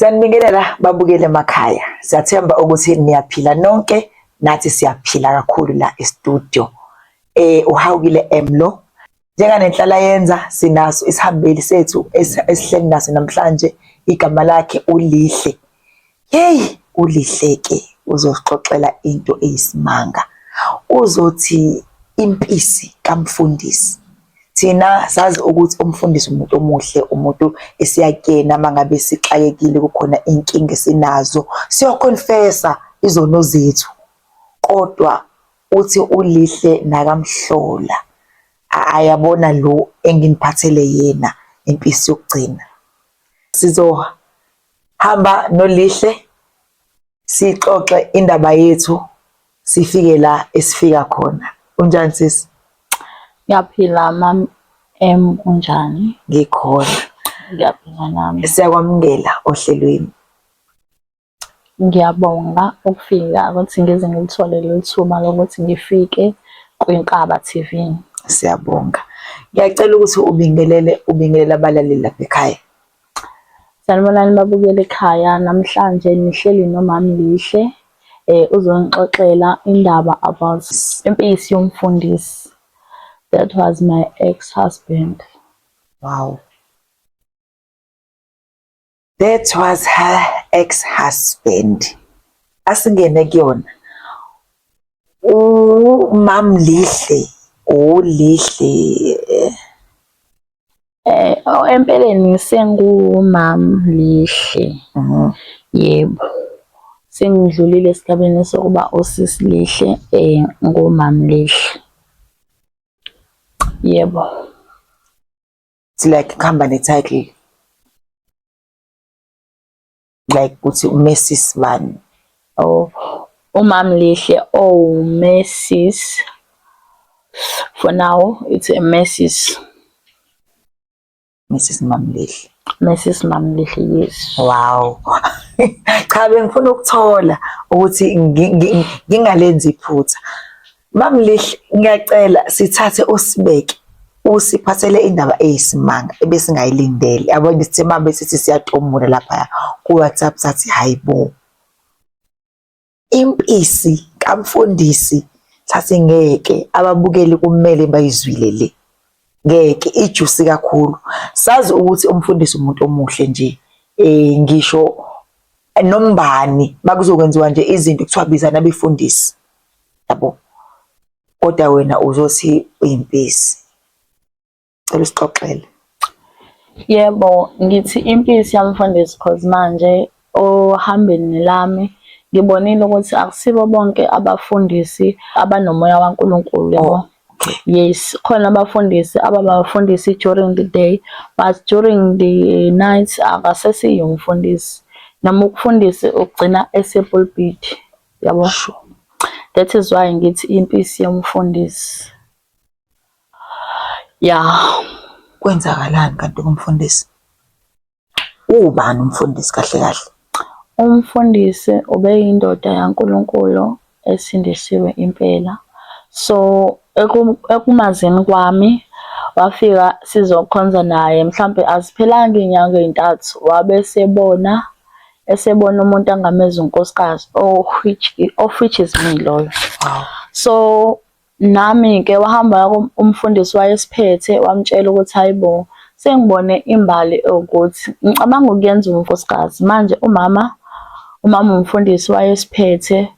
Siyanibingelela babukele emakhaya. Siyathemba ukuthi niyaphila nonke, nathi siyaphila kakhulu la e-studio. Uhawukile Emlo. Njenganenhlala yenza sinaso isihambeli sethu esihleli naso namhlanje, igama lakhe uLihle. Hey, uLihle ke uzosixoxela into eyisimanga. Uzothi impisi kamfundisi. Thina sazi ukuthi umfundisi umuntu omuhle, umuntu esiyakuyena uma ngabe sixakekile kukhona inkinga esinazo, siyoconfessa izono zethu. Kodwa uthi uLihle nakamhlola, ayabona lo enginiphathele yena impisi yokugcina. Sizohamba noLihle sixoxe indaba yethu sifike la esifika khona. Unjani sisi? Ngiyaphila ma'am M, unjani? Ngikhona. Ngiyaphila nami. Siyakwamukela ohlelweni. Ngiyabonga ukufika ukuthi ngize ngilithole leli thuba lokuthi ngifike kwiNkaba TV. Siyabonga. Ngiyacela ukuthi ubingelele ubingelele abalaleli lapha ekhaya. Sanibonani babukeli ekhaya, namhlanje nihleli nomam Lihle. Uzongixoxela indaba about impisi yomfundisi. That was my ex-husband. Wow. That was her ex-husband. Asingene kuyona. UMam Lihle, uLihle. Empeleni sengumam Lihle. Yebo. Sengidlulile esigabeni sokuba usisi Lihle, ngumam Lihle. Yebo. It's like kuhamba ne-title. Like ukuthi uMrs bani. Oh, uMam Lihle, oh Mrs. For now it's a Mrs. Mrs Mam Lihle. Mrs Mam Lihle, yes. Wow. Cha, bengifuna ukuthola ukuthi ngingalenzi iphutha. Mam Lihle, ngiyacela sithathe usibeke usiphathele indaba eyisimanga ebesingayilindele. Yabo, sithe mame sithi siyatomula lapha ku WhatsApp, sathi hayibo. Impisi kamfundisi, sathi ngeke ababukeli kumele bayizwile le. Ngeke ijuicy kakhulu. Sazi ukuthi umfundisi umuntu omuhle nje. Ngisho nombani bakuzokwenziwa nje izinto kuthiwa bizana abefundisi. Yabo. Kodwa wena uzothi uyimpisi. Cela usixoxele. Yebo, ngithi impisi yamfundisi cause manje ohambeni lami ngibonile ukuthi akusibo bonke abafundisi abanomoya waNkulunkulu, yabo. Oh, okay. Yes, khona abafundisi ababafundisi during the day, but during the night akasesiye umfundisi. Noma ukufundisi ugcina esepulpit, yabo. Sure. That is why ngithi impisi yomfundisi. Yeah. Kwenzakalani kanti kumfundisi? Ubani umfundisi kahle kahle? Umfundisi ubeyindoda yaNkulunkulu esindisiwe impela. So ekumazini kwami wafika sizokhonza naye, mhlambe aziphelanga izinyanga ezintathu wabe sebona esebona umuntu angameza unkosikazi, of which is me loyo. Wow. So nami ke wahamba umfundisi wayesiphethe wamtshela ukuthi hayibo, sengibone imbali ukuthi ngicabanga ukuyenza unkosikazi. Manje umama umfundisi wayesiphethe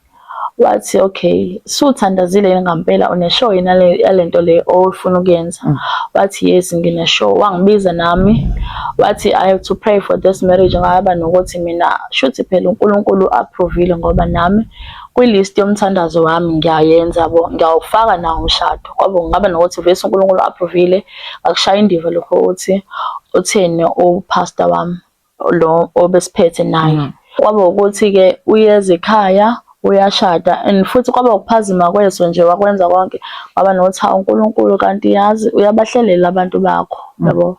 wathi okay, suthandazile yini ngampela, une-sure yini yalento le ofuna ukuyenza? Wathi yes, ngine-sure. Wangibiza nami wathi I have to pray for this marriage, ngaba nokuthi mina shuthi phela uNkulunkulu approvile ngoba nami kwi-list yomthandazo wami ngiyayenza yabo, ngiyawufaka nawo umshado. Kwabo ngaba nokuthi vese uNkulunkulu approvile, akushaya indiva lokho ukuthi utheni upastor wami lo obesiphethe naye. Kwaba ukuthi-ke uyeza ekhaya uyashada and futhi kwaba ukuphazima kweso nje, wakwenza konke waba nokuthi hawu uNkulunkulu kanti yazi uyabahlelela abantu bakho, yabo.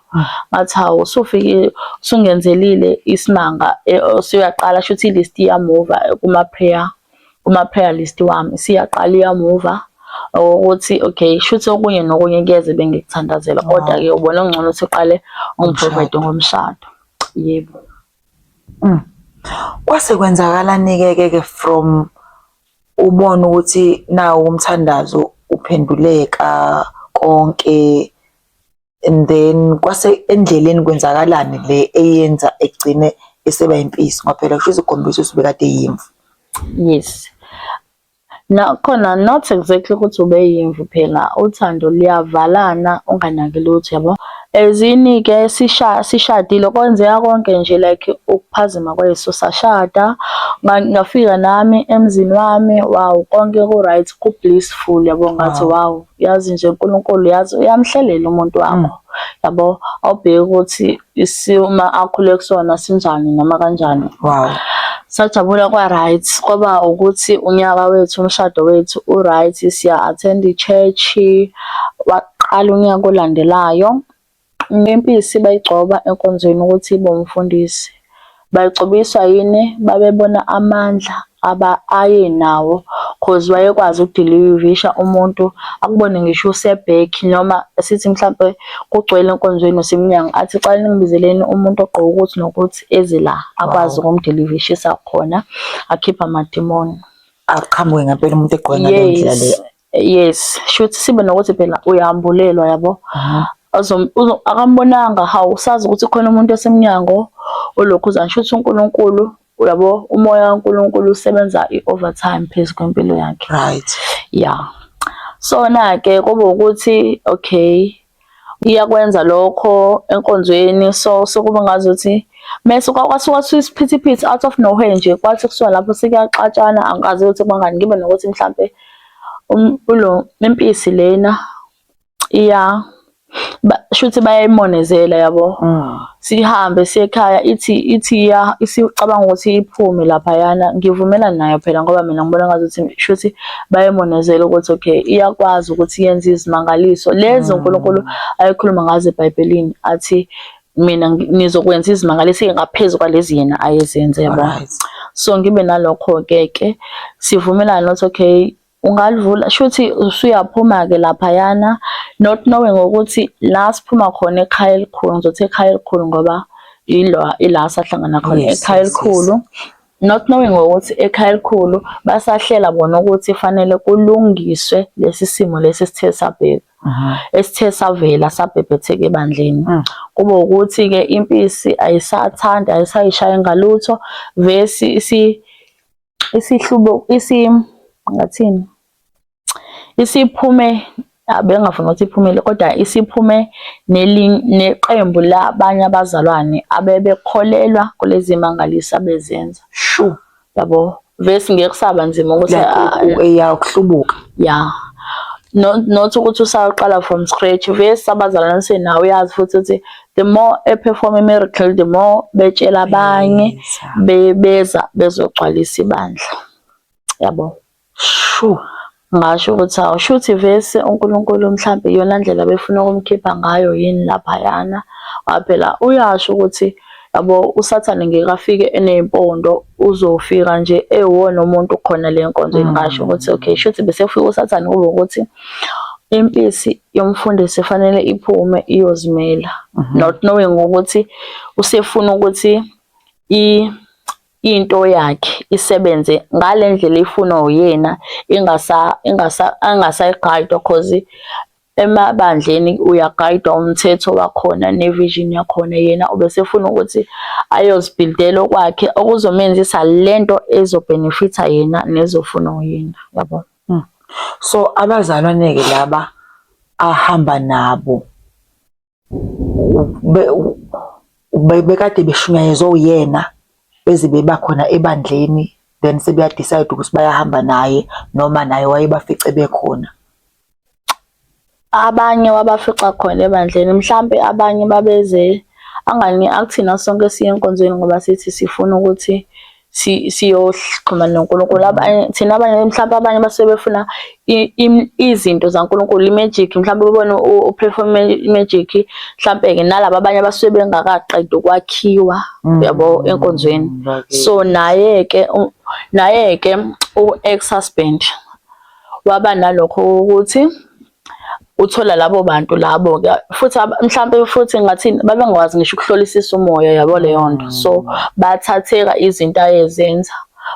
Ngathi hawu usufike usungenzelile isimanga, usuyaqala shuthi i-list iyamuva kuma-prayer list wami siyaqala iyamuva ukuthi okay shuthi okunye nokunye kuyeze bengikuthandazela, kodwa-ke ubona ngcono ukuthi uqale ungiprovide ngomshado. Yebo. Kwase kwenzakalani-ke ke ke from ubona ukuthi nawu umthandazo uphenduleka konke and then kwase endleleni kwenzakalani le eyenza egcine eseba impisi ngoba phela kusho ukukhombisa ukuthi ubekade eyimvu. Yes. Nakhona not exactly ukuthi ubeyimvu phela uthando luyavalana unganaki lutho yabo. Ezini-ke sishadile kwenzeka konke nje like ukuphazima kweso sashada ngafika nami emzini wami wow konke ku-right ku-blissful yabo ngathi wow yazi nje uNkulunkulu yazi uyamhlelela umuntu wakho yabo awubheki ukuthi isimo akhule kusona sinjani noma kanjani. Sajabula kwa-right kwaba ukuthi unyaka wethu umshado wethu u-right siya-attend i-church waqala unyaka olandelayo. Impisi bayigcoba enkonzweni ukuthi ibe umfundisi. Bayigcobiswa yini? Babebona amandla aba ayenawo cause wayekwazi ukudilivisha umuntu akubone ngisho usebhekhi noma sithi mhlampe kugcwele enkonzweni usemnyango athi cala ningibizeleni umuntu ogqoke ukuthi nokuthi eze la akwazi ukumdilivishisa khona akhiphe amadimoni. Aqhamuke ngempela umuntu egqoke ngaleyo ndlela leyo. Yes, shuthi sibe nokuthi phela uyambulelwa yabo. Akambonanga hawu usazi ukuthi khona umuntu osemnyango olokhuzana shuthi uNkulunkulu uyabo umoya kaNkulunkulu usebenza i-overtime phezu kwempilo yakhe. Right. Yeah. So na ke kube ukuthi okay iyakwenza lokho enkonzweni so sokuba ngazuthi mese kwasuka isiphithiphithi out of nowhere nje kwathi kusuka lapho sekuyaxatshana angikazi ukuthi kwangani ngibe nokuthi mhlampe ulo impisi lena iya shuthi bayayimonezela yabo. Sihambe siye ekhaya ithi ithi ya isicabanga ukuthi iphume laphayana ngivumelana nayo phela ngoba mina ngibona ngazuthi shuthi bayimonezela ukuthi okay iyakwazi ukuthi yenze izimangaliso lezi uNkulunkulu ayekhuluma ngazo eBhayibhelini athi mina nizokwenza izimangaliso ezingaphezu kwalezi yena ayezenze yabo. So ngibe nalokho-ke ke sivumelane ukuthi okay ungalivula shuthi usuyaphuma-ke laphayana not knowing ukuthi la siphuma khona ekhaya elikhulu ngizothi ekhaya elikhulu ngoba ila ila sahlangana khona ekhaya elikhulu not knowing ukuthi ekhaya elikhulu basahlela bona ukuthi fanele kulungiswe lesi simo lesi esithe sabheka esithe savela sabhebhetheka ebandleni. Kube ukuthi-ke impisi ayisathandi ayisayishayi ngalutho vesi isihlubo isi ngathini isiphume bengafuni ukuthi iphumele kodwa isiphume neqembu labanye abazalwane abebekholelwa kulezi mangaliso abezenza. Shu. Yabo vesi ngeke kusaba nzima ukuthi eya ukuhlubuka. Yeah. Not ukuthi usaqala from scratch vesi abazalwane senawo uyazi futhi ukuthi the more e-perform i-miracle the more betshela abanye beza bezogcwalisa ibandla. Yabo. Shu. Ngasho ukuthi awu shuthi vese uNkulunkulu mhlampe iyona ndlela befuna ukumkhipha ngayo yini laphayana. Ngoba phela uyasho ukuthi yabo uSathane ngeke afike eney'mpondo uzofika nje ewona umuntu khona le nkonzweni. Ngasho ukuthi okay shuthi bese kufika uSathane kube ukuthi impisi yomfundisi fanele iphume iyozimela. Not knowing ukuthi usefuna ukuthi into yakhe isebenze ngale ndlela ifunwa uyena ingasa ingasa angasayigayidwa cause emabandleni uyagayidwa umthetho wakhona ne-vision yakhona yena ubesefuna ukuthi ayozibhildela okwakhe okuzomenzisa lento ezobhenefitha yena nezofunwa uyena yabo. So abazalwane-ke laba ahamba nabo bekade beshunyayezwa uyena beze beba khona ebandleni then sebeya-decide ukuthi bayahamba naye noma naye wayebafice bekhona. Abanye wabafica khona ebandleni mhlampe abanye babeze angani akuthina sonke siye enkonzweni ngoba sithi sifuna ukuthi siyoxhumana noNkulunkulu. Abanye thina abanye mhlawumbe abanye basuke befuna izinto zaNkulunkulu i-magic mhlawumbe ubone u-perform i-magic mhlampe-ke nalaba abanye abasuke bengakaqedi ukwakhiwa uyabo enkonzweni. So naye-ke naye-ke u-ex husband waba nalokho ukuthi Uthola labo bantu labo-ke futhi mhlampe futhi ngathini, babengakwazi ngisho ukuhlolisisa umoya yabo leyo nto. So bathatheka izinto ayezenza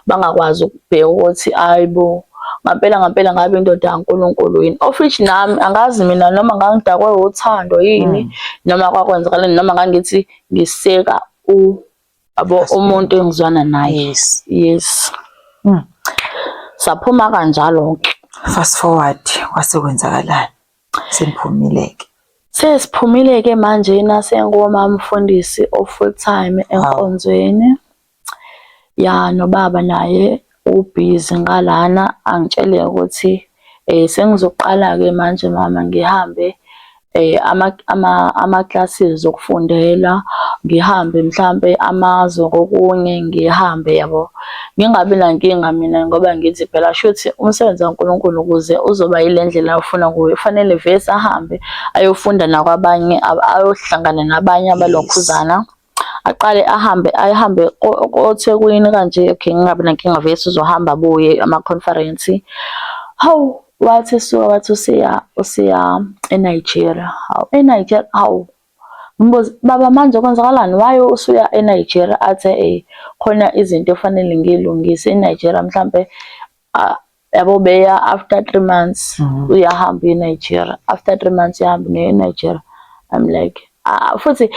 bangakwazi ukubheka ukuthi hayi bo, ngampela ngampela ngabe indoda kaNkulunkulu yini. Of which nami angazi mina noma ngangidakwe uthando yini noma kwakwenzakaleni noma ngangithi ngiseka yabo umuntu engizwana naye. Yes. Yes. Saphuma kanjalo-ke. Fast forward, kwase kwenzakalani? Seniphumile-ke. Sesiphumile-ke manje sengumamfundisi o-full time enkonzweni. Ya, nobaba naye ubhizi ngalana, angitshele ukuthi sengizoqala-ke manje mama ngihambe ama-classes okufundela, ngihambe mhlampe amazwe kokunye ngihambe yabo. Ngingabi nankinga mina ngoba ngithi phela shuthi umsebenzi kaNkulunkulu ukuze uzoba yile ndlela ofuna kuyo, kufanele vese ahambe ayofunda nakwabanye, ayohlangana nabanye abalokhuzana. Aqale ahambe ahambe koThekwini kanje, okay, ngingabi nankinga vese uzohamba abuye ama-conference. Hawu, wathi suka wathi usiya eNigeria. Hawu, eNigeria, hawu. Ngibuza, baba manje kwenzakalani? Why usuya eNigeria? Athi khona izinto efanele ngiyilungise eNigeria, mhlampe yabo beya after 3 months uyahamba eNigeria, after 3 months uyahamba eNigeria. I'm like, futhi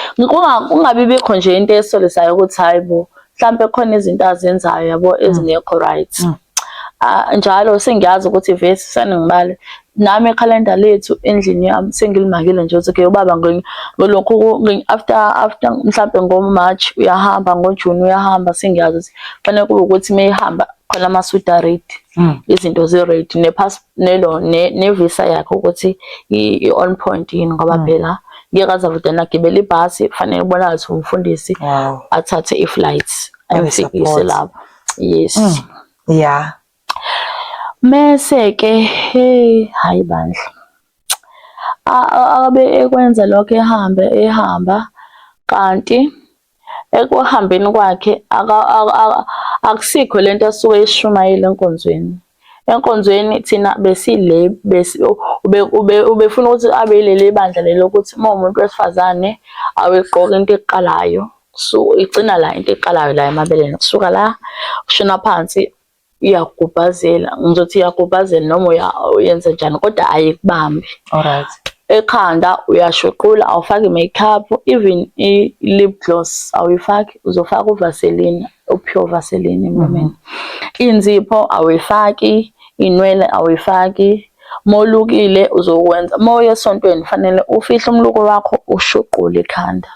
kungabi bikho nje into esolisayo ukuthi hayi bo, mhlampe khona izinto azenzayo yabo ezingekho right. Njalo sengiyazi ukuthi vese seningibale nami ikhalenda lethu endlini yami sengilimakile nje ukuthi okay ubaba ngolokhu after mhlampe ngo-March uyahamba, ngo-June uyahamba, sengiyazi ukuthi kufanele kube ukuthi meyihamba khona amasuit ready, izinto zi-ready, ne-pass nelo ne-visa yakhe ukuthi i-on point yini, ngoba phela ngeke aze avudane agibele ibhasi, kufanele kubonakale ukuthi umfundisi athathe i-flight ayomfikise lapho. Yes. Yeah. Mese ke hey, hayi bandla, akabe ekwenza lokho, ehambe ehamba, kanti ekuhambeni kwakhe akusikho lento asuke eyishumayela enkonzweni. Enkonzweni thina besile ubefuna ukuthi abe yileli bandla lelo ukuthi uma umuntu wesifazane awuyigqoka into eqalayo, so igcina la into eqalayo la emabeleni, kusuka la kushona phansi iyagubhazela, ngizothi iyagubhazela noma uyenza njani kodwa ayikubambi. Alright. Ekhanda uyashuqula, awufaki makeup, even i-lip gloss awuyifaki, uzofaka uvaseline, u-pure vaseline emlomeni. Inzipho awuyifaki, inwele awuyifaki, molukile uzokwenza, moya esontweni fanele ufihle umluko wakho ushuqule ikhanda.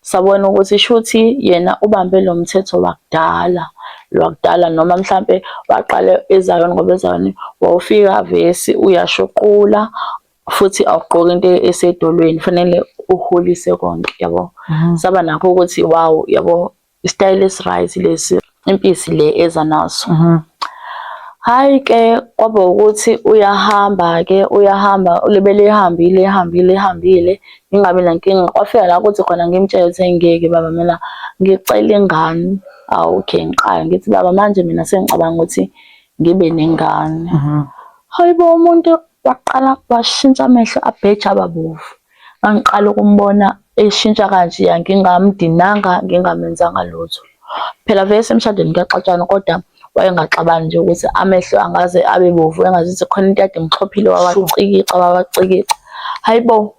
Sabona ukuthi shuthi yena ubambe lo mthetho wakudala, lwakudala, noma mhlampe waqala eZayoni, ngoba eZayoni wawufika vesi uyashuqula futhi awugqoki into esedolweni, fanele uhulise konke yabo. Saba nakho ukuthi wow yabo, isitayile esi-right lesi, impisi le eza naso. Hhayi ke kwaba ukuthi uyahamba ke, uyahamba, ulibele ehambile ehambile ehambile, ngingabi nankinga. Kwafika la kuthi khona ngimtshele ukuthi ngeke baba mina ngicela ingane. Awu okay, ngiqale ngithi baba manje mina sengicabanga ukuthi ngibe nengane. Hayi bo, umuntu waqala washintsha amehlo abheja ababovu. Ngangiqala ukumbona eshintsha kanje, ngingamdinanga, ngingamenzanga lutho. Phela vese emshadweni kuyaxatshwana, kodwa wayengaxabani nje ukuthi amehlo angaze abe bovu, engazithi khona into kade ngixhophile, wawacikica wawacikica. Hayi bo,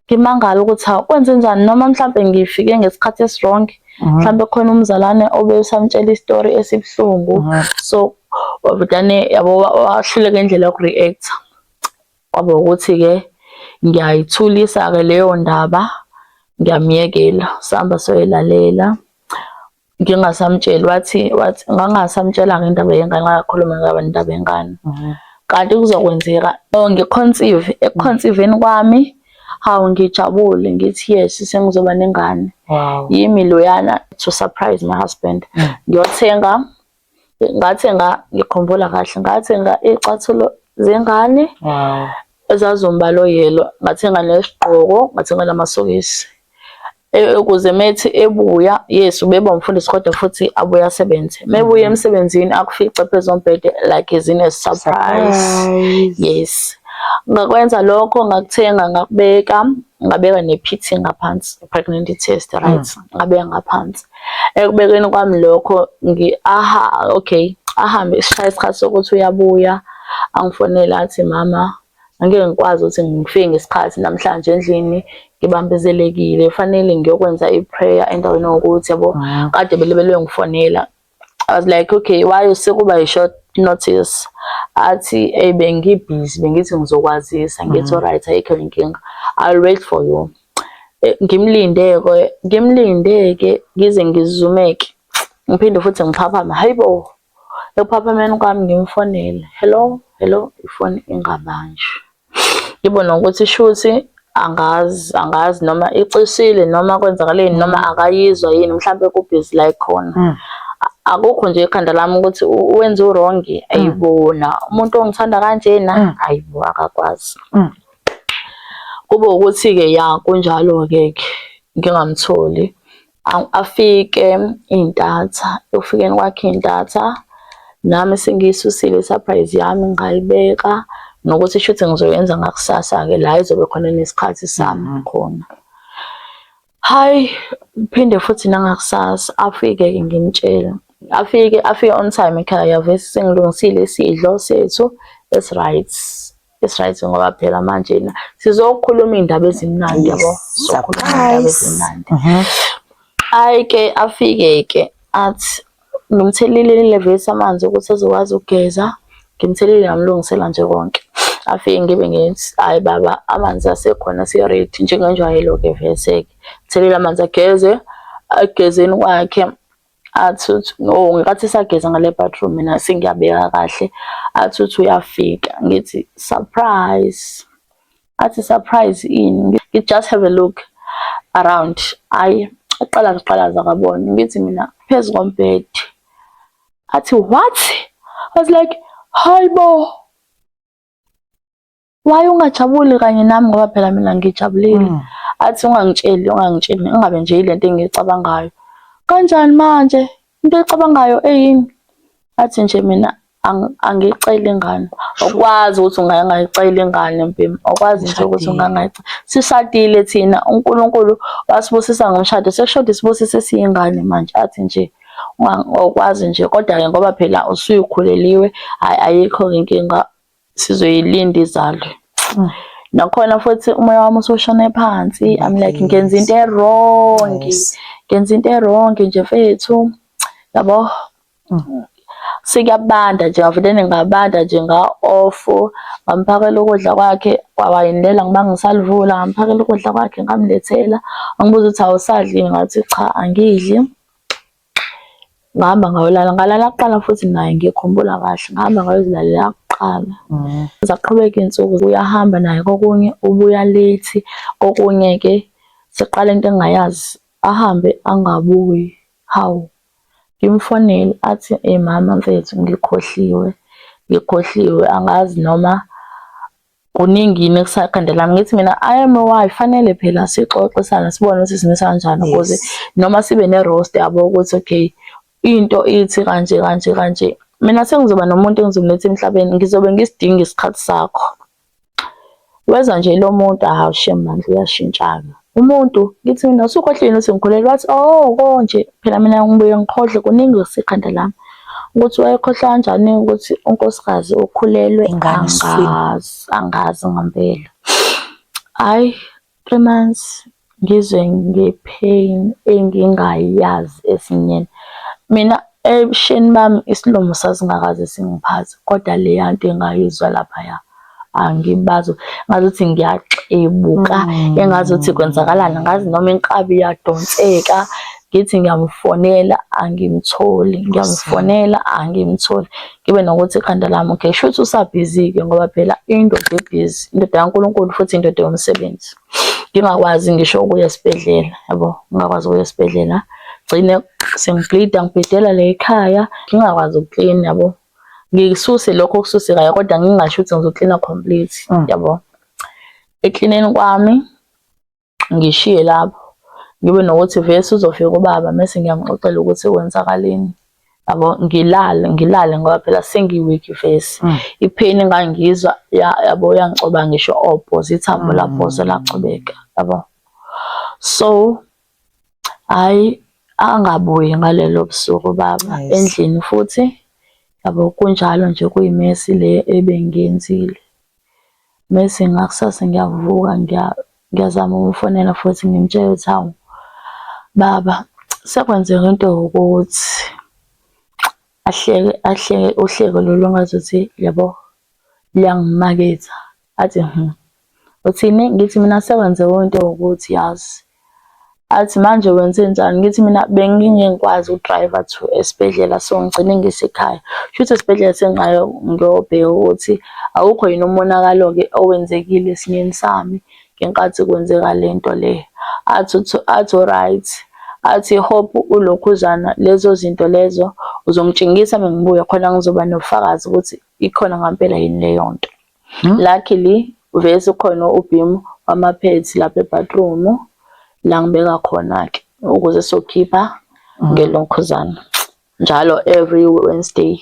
ngimangala ukuthi hawu kwenze njani, noma mhlampe ngifike ngesikhathi esi-wrong, mhlampe khona umzalwane obesamtshela isitori esibuhlungu, so wavudane yabo wahluleka indlela yoku-react. Kwaba ukuthi-ke ngiyayithulisa-ke leyo ndaba, ngiyamyekela, sihamba soyilalela. Ngingasamtsheli, wathi ngangasamtshelanga indaba yengane, ngakhuluma ngaba indaba yengane. Kanti kuzokwenzeka ngi-conceive, eku-conceive-eni kwami, hawu ngijabule ngithi yes sengizoba nengane. Yimi loyana to surprise my husband. Ngiyothenga, ngathenga, ngikhumbula kahle, ngathenga iy'cathulo zengane ezaziwumbala oyelo, ngathenga nesigqoko, ngathenga namasokisi. Ukuze methi ebuya, yes ubeba umfundisi kodwa futhi abuye asebenze. Mebuya emsebenzini akufice phezu kombhede like is in a surprise. Yes. Ngakwenza lokho, ngakuthenga, ngakubeka, ngabeka ne-PT ngaphansi, pregnancy test, right? Ngabeka ngaphansi. Ekubekeni kwami lokho, aha, okay, ahambe isishaya isikhathi sokuthi uyabuya, angifonele athi, mama, angeke ngikwazi ukuthi ngifike ngesikhathi namhlanje endlini, ngibambezelekile, fanele ngiyokwenza i-prayer endaweni yokuthi, yabo, kade belebele ngifonela. I was like, okay, why sekuba i-short notice? Athi, hey, bengibhizi, bengithi ngizokwazisa. Ngithi, alright, ayikho inkinga, I'll wait for you. Ngimlinde-ke, ngimlinde-ke ngize ngizumeke, ngiphinde futhi ngiphaphame. Hayibo, ekuphaphameni kwami ngimfonele, hello, hello, ifoni ingabanjwa. Ngibone ukuthi shuthi angazi, angazi noma icishile noma kwenzakaleni noma akayizwa yini, mhlampe kubhizi la ikhona. Akukho nje ekhanda lami ukuthi wenze u-wrong. Ayibona umuntu ongithanda kanjena, ayibo, akakwazi. Kube ukuthi-ke ya, kunjalo-ke ke, ngingamtholi. Afike iy'ntatha, ekufikeni kwakhe iy'ntatha, nami sengiyisusile i-surprise yami, ngayibeka nokuthi shuthi ngizoyenza ngakusasa-ke la izobe khona nesikhathi sami khona. Hayi, phinde futhi nangakusasa afike-ke, ngimtshele, afike, afike on time ekhaya, vese sengilungisile isidlo sethu esi-right, esi-right, ngoba phela manje na sizokhuluma iy'ndaba ezimnandi, yabo, sizokhuluma iy'ndaba ezimnandi. Hhayi-ke, afike-ke athi ngimthelile levesi amanzi ukuthi ezokwazi ukugeza, ngimthelile, ngamlungisela nje konke. Afike ngibe ngithi, hhayi baba, amanzi asekhona, se-ready njengenjwayelo-ke vese-ke. Mthelile amanzi ageze, ekugezeni kwakhe athi uthi, no, ngenkathi esageza ngale bathroom mina sengiyabeka kahle, athi uthi uyafika, ngithi surprise. Athi surprise ini? Ngithi just have a look around. Hhayi, aqalaze aqalaze akaboni. Ngithi mina phezu kombhede. Athi what? I was like, hayi bo, why ungajabuli kanye nami, ngoba phela mina ngijabulile. Athi ungangitsheli, ungangitsheli, ingabe nje ilento engiyicabangayo. Kanjani manje? Into oyicabangayo eyini? Athi nje mina angiyiceli ingane. Awukwazi ukuthi ungangayicela ingane, Mpimi. Awukwazi nje ukuthi ungangayicela. Sishadile thina, uNkulunkulu wasibusisa ngomshado, sekushoda isibusiso esiyingane manje. Athi nje awukwazi nje, kodwa-ke ngoba phela usuyikhuleliwe, hhayi, ayikho-ke inkinga, sizoyilinda izalwe. Nakhona futhi umoya wami usushone phansi. I'm like, ngenza into e-wrong. Ngenza into e-wrong nje mfethu. Yabo? Sekuyabanda nje, ngavele ngabanda nje, nga-off, ngamphakela ukudla kwakhe, kwawayindela ngiba ngisalivula, ngamphakela ukudla kwakhe, ngamlethela. Wangibuza ukuthi awusadli, ngathi cha, angidli. Ngahamba ngayolala, ngalala kuqala futhi naye, ngikhumbula kahle, ngahamba ngayozilalela kuqala. Zaqhubeka iy'nsuku, uyahamba naye kokunye, ubuya late, kokunye-ke seqala into engingayazi, ahambe angabuyi. Hawu, ngimfonele athi, eyi mama mfethu, ngikhohliwe, ngikhohliwe, angazi noma kuningi yini ekusakhanda lami. Ngithi mina, I am a wife, fanele phela sixoxisane, sibone ukuthi simisa kanjani ukuze noma sibe ne-roster, yabo, ukuthi okay, into ithi kanje kanje kanje. Mina sengizoba nomuntu engizomletha emhlabeni, ngizobe ngisidinga isikhathi sakho. Weza nje lo muntu, hawu shame bandla, uyashintsha-ke umuntu. Ngithi mina usukhohlile ukuthi ngikhulelwe? Wathi oh, konje phela mina ngibuye ngikhohlwe, kuningi kusekhanda lami. Ukuthi wayekhohlwa kanjani ukuthi unkosikazi ukhulelwe, angazi, angazi ngempela. Hhayi, 3 months ngizwe nge-pain engingayazi esinyeni. Mina ebusheni bami isilomo sasingakaze singiphathe, kodwa leya nto engayizwa laphaya, angibazi, ngazuthi ngiyaxebuka, engazuthi kwenzakalani, angazi noma inkabi iyadonseka. Ngithi ngiyamfonela angimtholi, ngiyamfonela angimtholi. Ngibe nokuthi ikhanda lami, okay, shuthi usabhizi-ke, ngoba phela indoda ebhizi, indoda kaNkulunkulu futhi indoda yomsebenzi. Ngingakwazi ngisho ukuya esibhedlela, yabo, ngingakwazi ukuya esibhedlela. Gcine sengibhlida, ngibhidela la ekhaya, ngingakwazi ukuklina, yabo. Ngisuse lokho okususekayo kodwa ngingasho ukuthi ngizoklina complete, yabo. Eklineni kwami ngishiye lapho, ngibe nokuthi vese uzofika ubaba mese ngiyamxoxela ukuthi kwenzakaleni. Yabo, ngilale ngilale ngoba phela sengi-weak vese. I-pain engangiyizwa yabo yangicoba ngisho obhozo, ithambo labhozo lacobeka yabo. So hhayi angabuyi ngalelo busuku baba endlini futhi yabo kunjalo nje kuyimesi le ebengiyenzile. Mese ngakusasa ngiyavuka ngiyazama ukumfonela futhi ngimtshele ukuthi hawu baba sekwenzeka into ewukuthi ahleke ahleke uhleko lolu engazuthi yabo liyangimaketha athi uthini ngithi mina sekwenzeka into ewukuthi yazi. Athi manje wenzenjani? Ngithi mina bengingeke ngikwazi uku-drive-a to esibhedlela so ngigcine ngisekhaya. Shuthi esibhedlela sengingayo ngiyobheka ukuthi awukho yini umonakalo-ke owenzekile esinyeni sami ngenkathi kwenzeka le nto le. Athi athi alright, athi hope ulokhuzana lezo zinto lezo uzongitshengisa mengibuya khona ngizoba nobufakazi ukuthi ikhona ngampela yini leyo nto. Luckily vese ukhona ubhimu wama-pads lapha e-bathroom la ngibeka khona-ke ukuze sokhipha ngelokhuzana njalo every Wednesday.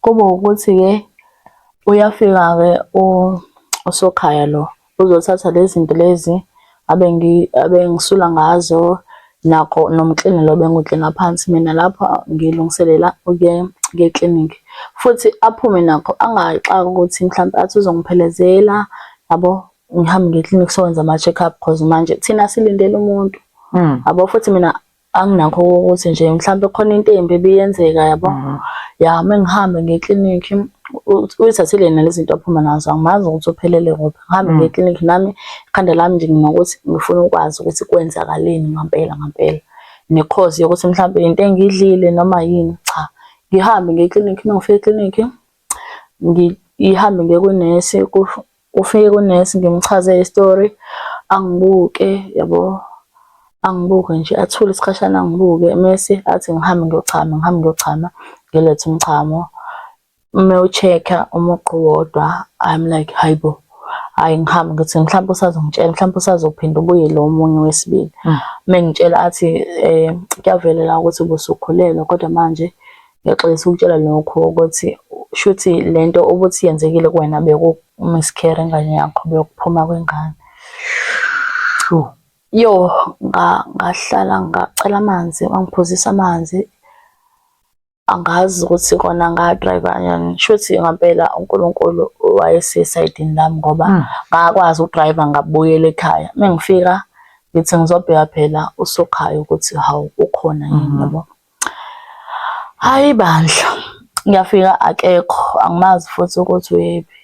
Kube ukuthi-ke uyafika-ke usokhaya lo uzothatha lezi zinto lezi abengisula ngazo nakho nomklini lo bengiwuklina phansi mina lapho ngilungiselela ukuya eklinikhi. Futhi aphume nakho angayixaki ukuthi mhlampe athi uzongiphelezela yabo, ngihambe ngiye eklinikhi sokwenza ama-check up cause manje thina silindele umuntu yabo. Futhi mina anginakho ukuthi nje mhlampe khona into embi ebiyenzeka yabo. Ya mengihambe ngiye eklinikhi uyithathile nalezi zinto aphuma nazo, angimazi ukuthi uphelele kuphi. Ngihambe ngiye eklinikhi nami ikhanda lami nje nginokuthi ngifuna ukwazi ukuthi kwenzakaleni ngampela ngampela. Ne-cause yokuthi mhlampe into engiyidlile noma yini, cha. Ngihambe ngiye eklinikhi, uma ngifika eklinikhi ngihambe ngiye kunesi kufike kunesi ngimchazele isitori angibuke yabo, angibuke nje athule isikhashana angibuke mese athi ngihambe ngiyochama, ngihambe ngiyochama ngilethe umchamo. Uma ewu-check-a umugqa uwodwa I'm like hhayi bo, hhayi ngihambe ngithi mhlampe usazongitshela mhlampe usazophinda ubuye lo omunye wesibili. Uma engitshela athi kuyavela la ukuthi ubusukhulelwe kodwa manje ngiyaxolisa ukutshela lokhu ukuthi shuthi lento obuthi yenzekile kuwena beku-miscarry ingane yakho, bekuphuma kwengane. Yo, ngahlala ngacela amanzi, wangiphuzisa amanzi. Angazi ukuthi kona nga-drive-a kanjani, shuthi ngampela uNkulunkulu wayesesayidini lami ngoba ngakwazi uku-drive-a ngabuyela ekhaya. Uma ngifika ngithi ngizobheka phela usokhaya ukuthi hawu ukhona yini yabo. Hhayi bandla, ngiyafika akekho, angimazi futhi ukuthi uyephi.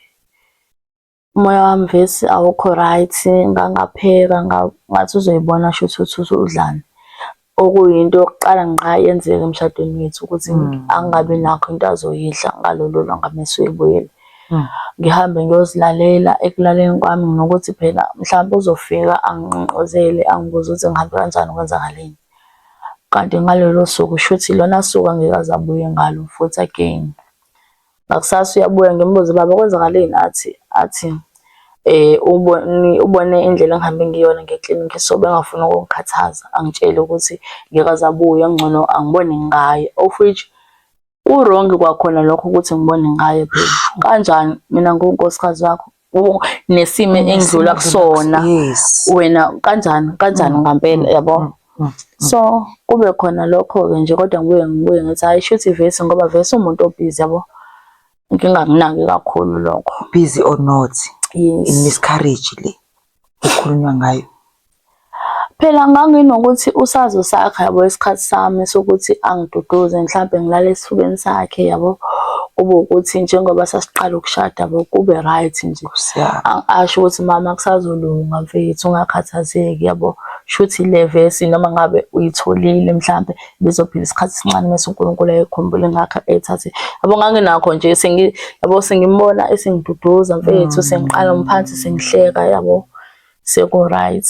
Umoya wami vese awukho right, ngangapheka ngathi uzoyibona shuthi ukuthi udlani. Okuyinto yokuqala ngqa yenzeka emshadweni wethu ukuthi angabi nakho into azoyidla ngalolo langa mese uyebuyela. Ngihambe ngiyozilalela, ekulaleni kwami nginokuthi phela mhlawumpe uzofika angingqongqozele angibuze ukuthi ngihambe kanjani kwenzakaleni. Kanti ngalolo suku shuthi lona suku angeke aze abuye ngalo futhi again. Ngakusasa uyabuya ngimbuze, baba kwenzakaleni? Athi athi ubone indlela engihambe ngiyona ngeklinikhi so bengafuni ukungikhathaza angitshele ukuthi ngeke aze abuye ngcono angibone ngaye of which ku-wrong kwakhona lokho ukuthi ngibone ngaye phela. Kanjani mina ngiwunkosikazi wakho nesimo engidlula kusona wena kanjani kanjani ngampela yabo. So kube khona lokho-ke nje kodwa ngibuye ngibuye ngithi hhayi shuthi vese ngoba vese umuntu obhizi yabo, ngingakunaki kakhulu lokho. Busy or not, i-miscarriage le ekhulunywa ngayo. Phela nganginokuthi usazosakha yabo isikhathi sami sokuthi angiduduze mhlampe ngilale esifubeni sakhe yabo. Kube ukuthi njengoba sasiqala ukushada yabo kube right nje. Asho ukuthi mama kusazolunga mfethu ungakhathazeki yabo. Shuthi le vesi noma ngabe uyitholile mhlampe ibizophila isikhathi esincane mese uNkulunkulu ayikhumbule ngakho ethathe yabo. Nganginakho nje sengi yabo sengimbona esengiduduza mfethu sengiqala umphansi sengihleka yabo seku-right.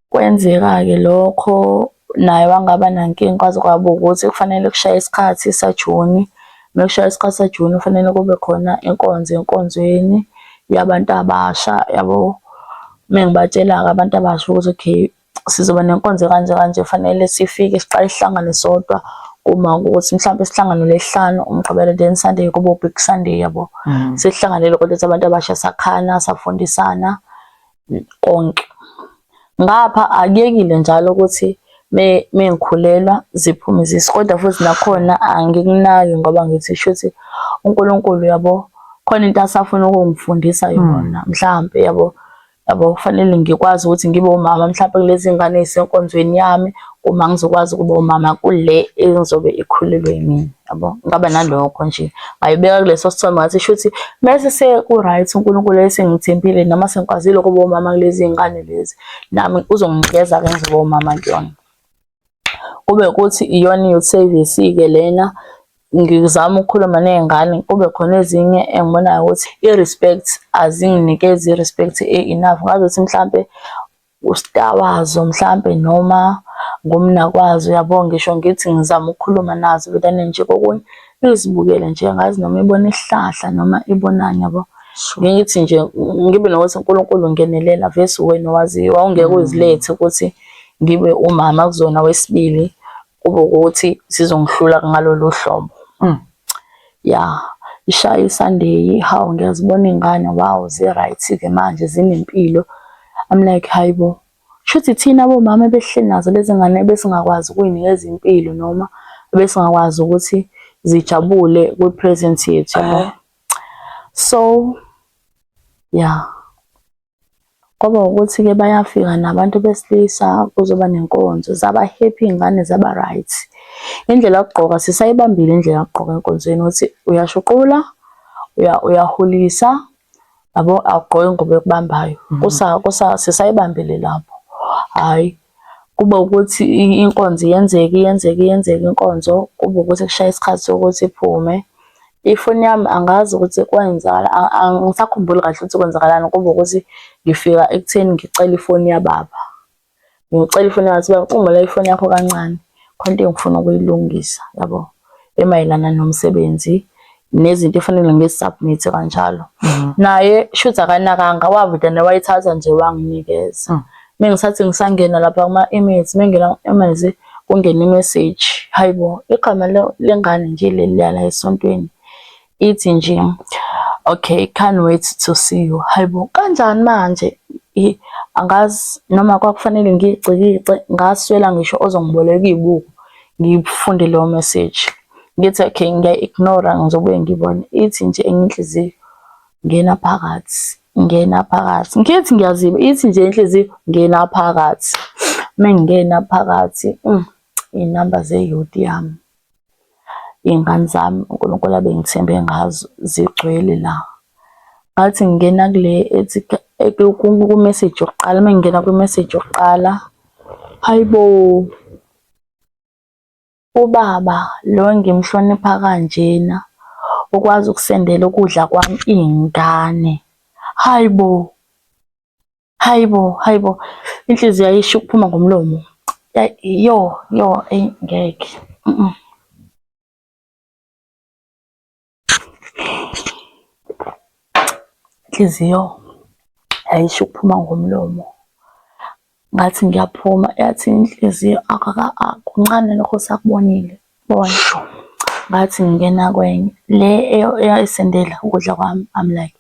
Kwenzeka-ke lokho naye wangaba nankinga kwaze kwaba ukuthi kufanele kushaye isikhathi saJuni. Uma kushaya isikhathi saJuni kufanele kube khona inkonzo enkonzweni yabantu abasha yabo. Uma ngibatshela-ke abantu abasha ukuthi okay. Sizoba nenkonzo kanje kanje, fanele sifike siqale sihlangane sodwa uma ukuthi mhlawumbe sihlangane lesihlanu umgqibelo then Sunday kube big Sunday yabo. Sihlanganele kodwa abantu abasha sakhana safundisana konke. Ngapha akuyekile njalo ukuthi mengikhulelwa ziphume izisu kodwa futhi nakhona angikunaki ngoba ngithi shuthi uNkulunkulu yabo khona into asafuna ukungifundisa yona mhlampe yabo. Yabo kufanele ngikwazi ukuthi ngibe umama mhlawumbe kulezi ngane ezisenkonzweni yami uma ngizokwazi ukuba umama kule engizobe ikhulelwe yimina yabo. Ngaba nalokho nje ngayibeka kuleso sithombe ngathi shuthi mese seku-right uNkulunkulu esengithembile noma sengikwazile ukuba umama kulezi ngane lezi nami uzonginikeza-ke ngizoba umama kuyona. Kube ukuthi iyona i-youth service-ke lena ngizama ukukhuluma ney'ngane kube khona ezinye engibonayo ukuthi i-respect azinginikezi i-respect e-enough. Ngazi ukuthi mhlampe ustar wazo mhlampe noma ngumnakwazo uyabo, ngisho ngithi ngizama ukukhuluma nazo but nje kokunye izibukele nje angazi noma ibona isihlahla noma ibonani yabo. Ngithi nje ngibe nokuthi uNkulunkulu ngenelela vese uwena owaziyo, wawungeke uzilethe ukuthi ngibe umama kuzona wesibili kube ukuthi zizongihlula ngalolu hlobo. Ya, ishaya iSunday, hawu ngiyazibona iy'ngane, wow zi-right-ke manje zinempilo. I'm like hayi bo, shuthi thina bomama ebesihleli nazo lezi ngane ebesingakwazi ukuy'nikeza impilo noma ebesingakwazi ukuthi zijabule kwi-presence yethu yabo. So, ya. Kwaba ukuthi-ke bayafika nabantu besilisa kuzoba nenkonzo, zaba happy iy'ngane zaba right. Indlela yokugqoka sisayibambile indlela yokugqoka enkonzweni ukuthi uyashuqula, uyahulisa yabo, awugqoki ingubo ekubambayo. Sisayibambile lapho, hhayi kube ukuthi inkonzo iyenzeka iyenzeka iyenzeka inkonzo, kube ukuthi kushaya isikhathi sokuthi iphume. Ifoni yami angazi ukuthi kwenzakala, angisakhumbuli kahle ukuthi kwenzakalani, kube ukuthi ngifika ekutheni ngicela ifoni yababa. Ngicela ifoni yakhe, baba ngicela ifoni yakho kancane, khona into engifuna ukuyilungisa yabo, emayelana nomsebenzi nezinto efanele ngizi-submit kanjalo. Naye shuthi akanakanga, wavele wayithatha nje wanginikeza. Mengisathi ngisangena lapha kuma-emails, mengingena kuma-emails kungena i-message, hayi bo, igama lengane nje leliya la esontweni ithi nje okay, can't wait to see you. Hayi bo, kanjani manje? Angazi noma kwakufanele ngiyicikice, ngaswela ngisho ozongiboleka iy'buko ngifunde leyo message. Ngithi okay, ngiyayi-ignore-a ngizobuye ngibone. Ithi nje enye inhliziyo ngena phakathi, ngena phakathi. Ngithi ngiyaziba, ithi nje inhliziyo ngena phakathi. Mengingena phakathi, iy'namba ze-youth yami, iy'ngane zami uNkulunkulu abengithembe ngazo zigcwele la. Ngathi ngingena kule ethi ku-message yokuqala, mengingena kwi-message yokuqala, hayi bo, ubaba lo engimhlonipha kanjena ukwazi ukusendela ukudla kwami iy'ngane. Hayi bo, hayi bo, hayi bo, inhliziyo yayisho ukuphuma ngomlomo. Yo, yo, eyi ngeke. Inhliziyo yayisho ukuphuma ngomlomo. Ngathi ngiyaphuma yathi inhliziyo kuncane lokho osakubonile bona. Ngathi ngingena kwenye le eyayisendela ukudla kwami, I'm like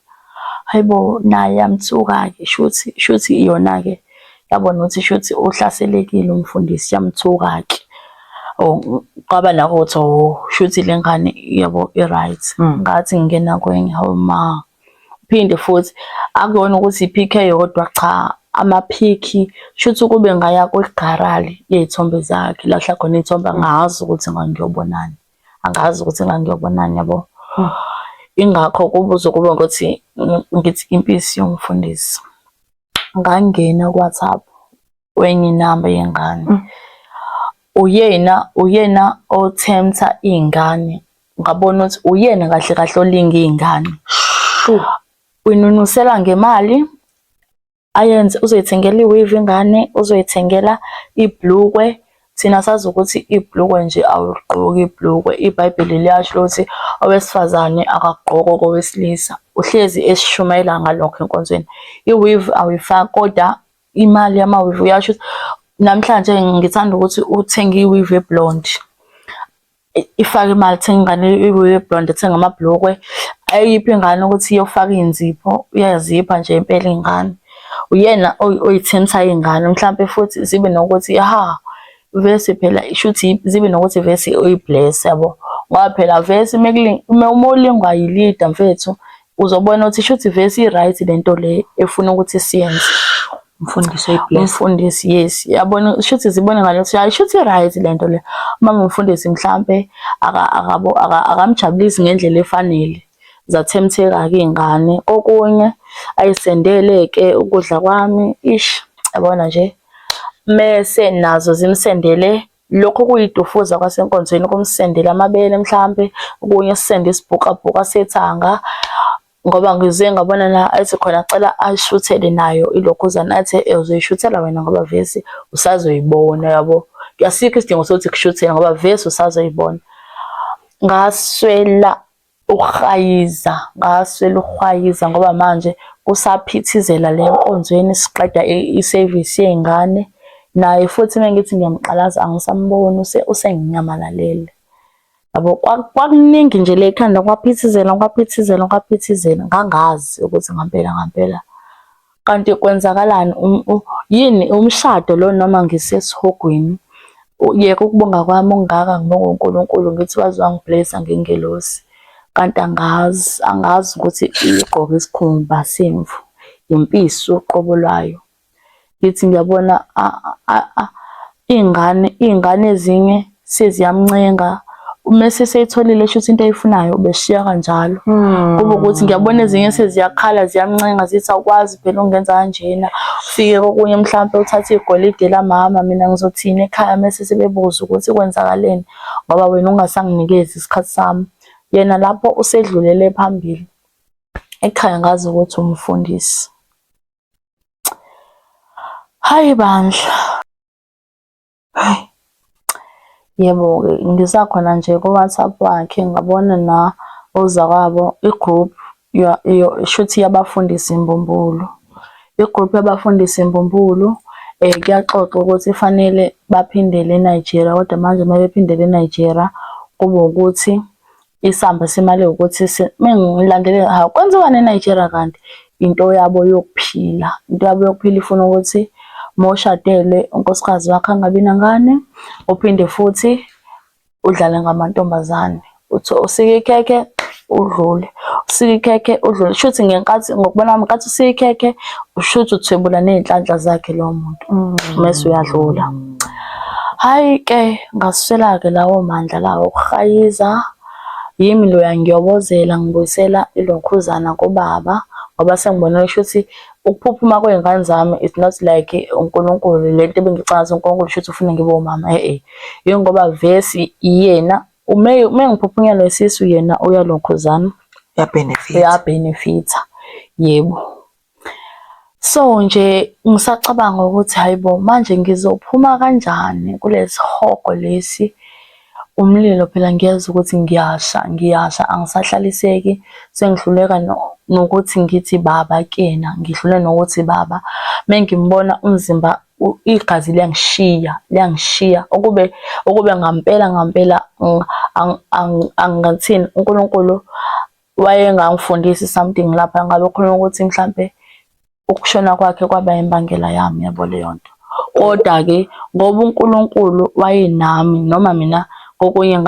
hayi bo, naye yamthuka-ke shuthi shuthi iyona-ke yabona ukuthi shuthi uhlaselekile umfundisi, yamthuka-ke. Oh, kwaba nakho ukuthi oh shuthi le ngane yabo i-right. Ngathi ngingena kwenye, hawu ma. Phinde futhi akuyona ukuthi i-pic eyodwa, cha, amaphikhi shuthi kube ngaya kwigarali yey'thombe zakhe la kuhlala khona iy'thombe, angazi ukuthi ngangiyobonani, angazi ukuthi ngangiyobonani yabo. Ingakho kubuze kube ukuthi ngithi impisi yomfundisi. Ngangena ku-WhatsApp wenye inamba yengane. Uyena uyena othemtha iy'ngane, ngabona ukuthi uyena kahle kahle olinga iy'ngane. Uyinunusela ngemali ayenze, uzoyithengela i-weave ingane, uzoyithengela ibhlukwe. Thina sazi ukuthi ibhlukwe nje awuligqoki ibhlukwe, iBhayibheli liyasho ukuthi owesifazane akagqoki okowesilisa. Uhlezi esishumayela ngalokho enkonzweni. I-weave awuyifaki kodwa imali yama-weave uyasho ukuthi Namhlanje ngithanda ukuthi uthenge i-weave e-blonde. Ifake imali thenga ingane i-weave e-blonde, ethenge amabhlukwe. Ayiphe ingane ukuthi iyofaka iy'nzipho, uyazipha nje impela iy'ngane. Uyena oyithemthayo iy'ngane, mhlampe futhi zibe nokuthi ha vese phela shuthi zibe nokuthi vese uyi-bless yabo. Ngoba phela vese uma ulingwa yi-leader mfethu, uzobona ukuthi shuthi vese i-right lento le efuna ukuthi siyenze. Umfundisi oyi-bless. Umfundisi yes, yabona shuthi zibone ngale ukuthi hayi shuthi i-right lento le. Uma umfundisi mhlampe akabo akamjabulisi ngendlela efanele. Zathemtheka-ke iy'ngane. Okunye ayisendele-ke ukudla kwami, ish yabona nje. Mese nazo zimsendele lokho kuyidufuza kwasenkonzweni kumsendele amabele mhlampe, okunye sisende isibhukabhuka sethanga. Ngoba ngize ngabona la ethi khona cela ayishuthele nayo ilokhuzana athi uzoyishuthela wena ngoba vese usazoyibona yabo. Asikho isidingo sokuthi kushuthele ngoba vese usazoyibona. Ngaswela ukuhayiza, ngaswela ukuhwayiza ngoba manje kusaphithizela le nkonzweni siqeda isevisi yey'ngane. Naye futhi uma ngithi ngiyamqalaza angisamboni usenginyamalalele. Yabo kwakuningi nje le ekhanda kwaphithizela kwaphithizela kwaphithizela ngangazi ukuthi ngampela ngampela kanti kwenzakalani yini umshado lo noma ngisesihogweni. Yeka ukubonga kwami okungaka ngibonga uNkulunkulu ngithi waze wangiblessa ngengelosi kanti angazi angazi ukuthi igqoke isikhumba semvu impisi uqobo lwayo. Ngithi ngiyabona iy'ngane iy'ngane ezinye seziyamncenga mese seyitholile shuthi into ayifunayo ubeshiya kanjalo. Kube ukuthi ngiyabona ezinye seziyakhala ziyamncenga zithi awukwazi phela ukungenza kanjena. Ufike kokunye mhlampe uthathe igolide lamama mina ngizothini ekhaya mese sebebuza ukuthi kwenzakaleni ngoba wena ungasanginikezi isikhathi sami. Yena lapho usedlulele phambili. Ekhaya ngazi ukuthi umfundisi. Hhayi bandla. Hhayi. Yebo-ke ngisakhona nje ku-WhatsApp wakhe ngabona na ozakwabo i-group shuthi yabafundisi mbumbulu. I-group yabafundisi mbumbulu kuyaxoxwa ukuthi fanele baphindele eNigeria kodwa manje uma bephindele eNigeria kube ukuthi isamba semali ukuthi mengilandele hawu kwenziwani eNigeria kanti into yabo yokuphila into yabo yokuphila ifuna ukuthi mawushadele unkosikazi wakho angabi nangane uphinde futhi udlale ngamantombazane uthi usike ikhekhe udlule usike ikhekhe udlule shuthi ngenkathi ngokubona kwami ngenkathi usike ikhekhe ushuthi uthwebula ney'nhlanhla zakhe lowo muntu mese uyadlula. Hhayi-ke ngaswela-ke lawo mandla lawo okuhayiza. Yimi loya ngiyobozela ngibuyisela ilokhuzana kubaba ngoba sengibonile shuthi ukuphuphuma kwey'ngane zami it's not like uNkulunkulu le nto ebengicabanga ukuthi uNkulunkulu shuthi ufuna ngibe umama e-e. Yingoba vesi iyena ume mengiphuphunyelwa isisu yena uyalokhuzana Uyabenefitha. Uyabenefitha, yebo. So nje ngisacabanga ukuthi hhayi bo manje ngizophuma kanjani kulesihogo lesi, umlilo phela ngiyezwa ukuthi ngiyasha ngiyasha angisahlaliseki sengihluleka nokuthi ngithi baba kuyena, ngihlule nokuthi baba. Mengimbona umzimba igazi liyangishiya liyangishiya ukube ukube ngampela ngampela angathini uNkulunkulu wayengangifundisi something lapha ngabe khona ukuthi mhlampe ukushona kwakhe kwaba imbangela yami yabo leyo nto. Kodwa-ke ngoba uNkulunkulu wayenami noma mina kokunye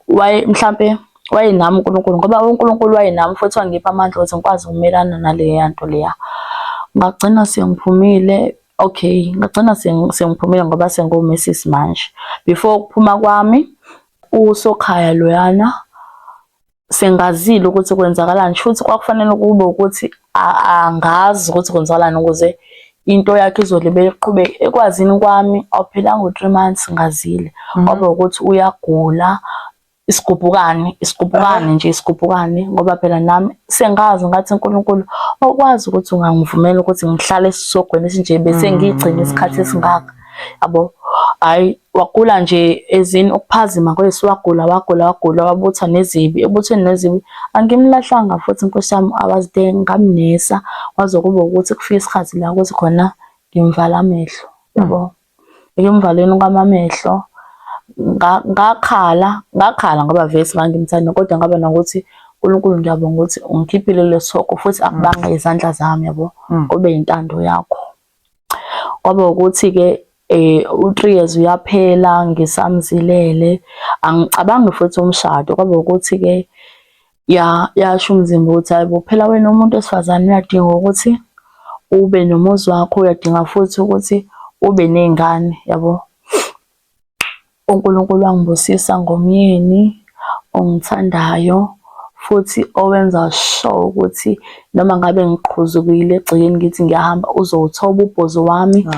waye mhlampe wayenami uNkulunkulu ngoba uNkulunkulu wayenami futhi wangipha amandla ukuthi ngikwazi ukumelana naleya nto leya. Ngagcina sengiphumile okay, ngagcina sengiphumile ngoba sengiwuMrs manje. Before ukuphuma kwami usokhaya loyana sengazile ukuthi kwenzakalani shuthi kwakufanele kube ukuthi angazi ukuthi kwenzakalani ukuze into yakhe izolibe iqhubeke ekwazini kwami awuphelanga u-three months ngazile mhm. kwaba ukuthi uyagula isigubhukane isigubhukane nje isigubhukane ngoba phela nami sengazi ngathi uNkulunkulu okwazi ukuthi ungangivumela ukuthi ngihlale esisogweni esinje bese ngigcine isikhathi esingaka yabo hayi wagula nje ezini ukuphazima kweso wagula wagula wagula wabutha nezibi ebutheni nezibi angimlahlanga futhi nkosi yami awazide ngamnesa kwaze kube ukuthi kufika isikhathi la ukuthi khona ngimvala amehlo yabo. Ekumvaleni kwami amehlo ngakhala, ngakhala ngoba vese ngangimthanda kodwa ngaba nokuthi uNkulunkulu ngiyabonga ukuthi ungikhiphile kulesi sihogo futhi akubanga izandla zami yabo, kube intando yakho. Kwaba ukuthi-ke u-3 years uyaphela ngisamzilele, angicabangi futhi umshado. Kwaba ukuthi-ke ya yasho umzimba ukuthi hayi bo phela wena umuntu wesifazane uyadinga ukuthi ube nomuzi wakho, uyadinga futhi ukuthi ube ney'ngane yabo. UNkulunkulu wangibusisa ngomyeni ongithandayo futhi owenza sure ukuthi noma ngabe ngiqhuzukile egcekeni ngithi ngiyahamba uzowuthoba ubhozo wami,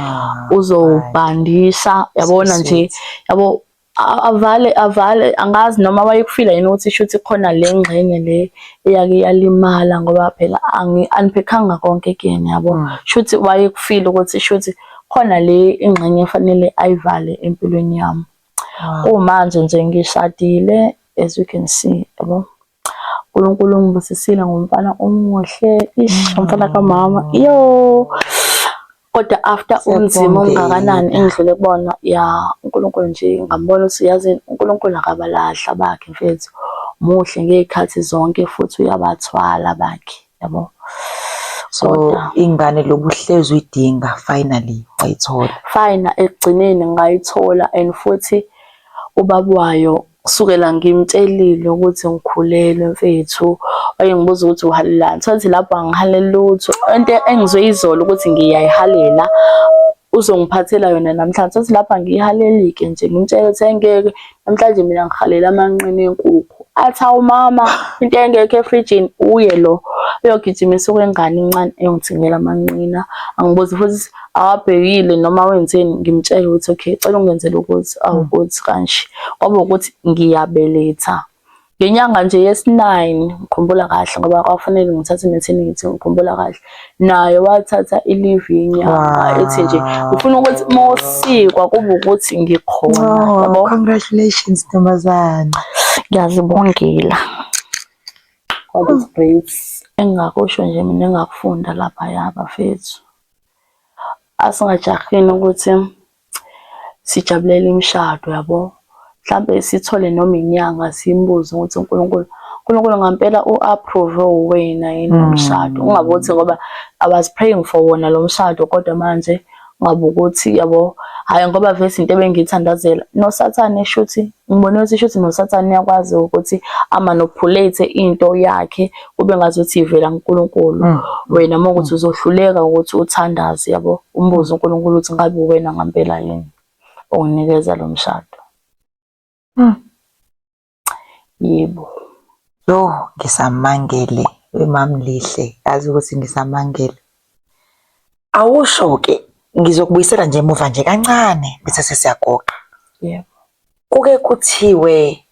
uzowubhandisha yabona nje yabo avale avale angazi noma wayekufila yini ukuthi shuthi khona le ngxenye le eyake yalimala ngoba phela angi-unpack-anga konke kuyena yabo. Shuthi wayekufila ukuthi shuthi khona le ingxenye efanele ayivale empilweni yami. Kumanje nje ngishadile as you can see yabo. uNkulunkulu ungibusisile ngomfana omuhle, ish umfana kamama yo. Kodwa after umzima ongakanani engidlule kubona, ya uNkulunkulu nje ngambona ukuthi yazi uNkulunkulu akabalahli abakhe mfethu, muhle ngey'khathi zonke futhi uyabathwala abakhe yabo. So ingane lobuhlezi uyidinga finally wayithola. Fine ekugcineni ngayithola and futhi ubaba wayo kusukela ngimtshelile ukuthi ngikhulelwe mfethu wayengibuza ukuthi uhalelani thothi lapho angihaleli lutho into engizwe izolo ukuthi ngiyayihalela uzongiphathela yona namhlanje thothi lapho angiyihaleli-ke nje ngimtshele ukuthi engeke namhlanje mina ngihalela amanqina enkukhu athi awu mama into engekho efrijini uye lo uyogijimisa okwengane incane eyongithengela amanqina angibuzi futhi awabhekile noma wenzeni ngimtshele ukuthi okay cela ungenzele ukuthi awukuthi kanje kwaba ukuthi ngiyabeletha ngenyanga nje yesi-9 ngikhumbula kahle ngoba kwafanele ngithathe maternity ngikhumbula kahle naye wathatha i-leave yenyanga ethi nje ngifuna ukuthi mawusikwa kube ukuthi ngikhona Oh, yabo congratulations ntombazane. Ngiyazibongela. God is great. Engingakusho nje mina engakufunda laphaya bafethu. Asingajahini ukuthi sijabulele imishado yabo. Mhlampe sithole noma inyanga simbuze ukuthi uNkulunkulu, uNkulunkulu ngampela u-approve uwena yini lo mshado. Ungabe uthi ngoba I was praying for wona lo mshado kodwa manje ungabe ukuthi yabo, hhayi ngoba vese into ebengiyithandazela. NoSathane shuthi ngibone ukuthi shuthi noSathane uyakwazi ukuthi amanipulate into yakhe kube ngazuthi ivela kuNkulunkulu. Wena uma ukuthi uzohluleka ukuthi uthandaze yabo, umbuze uNkulunkulu ukuthi ngabe uwena ngampela yini onginikeza lo mshado. Yebo. Yo, ngisamangele wemamlihle, yazi ukuthi ngisamangele. Awusho-ke ngizokubuyisela nje emuva nje kancane bese sesiyagoqa. Yebo. Kuke kuthiwe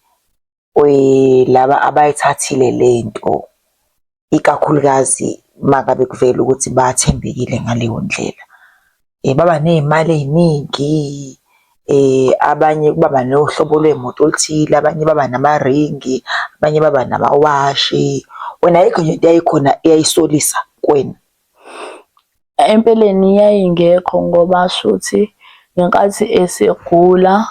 laba abayithathile lento ikakhulukazi mangabe kuvela ukuthi bathembekile ngaleyo ndlela. Baba ney'mali ey'ningi, abanye baba nohlobo lwey'moto oluthile, abanye baba namaringi, abanye baba namawashi. Wena ayikho nje into eyayikhona eyayisolisa kuwena? Empeleni yayingekho ngoba shuthi ngenkathi esegula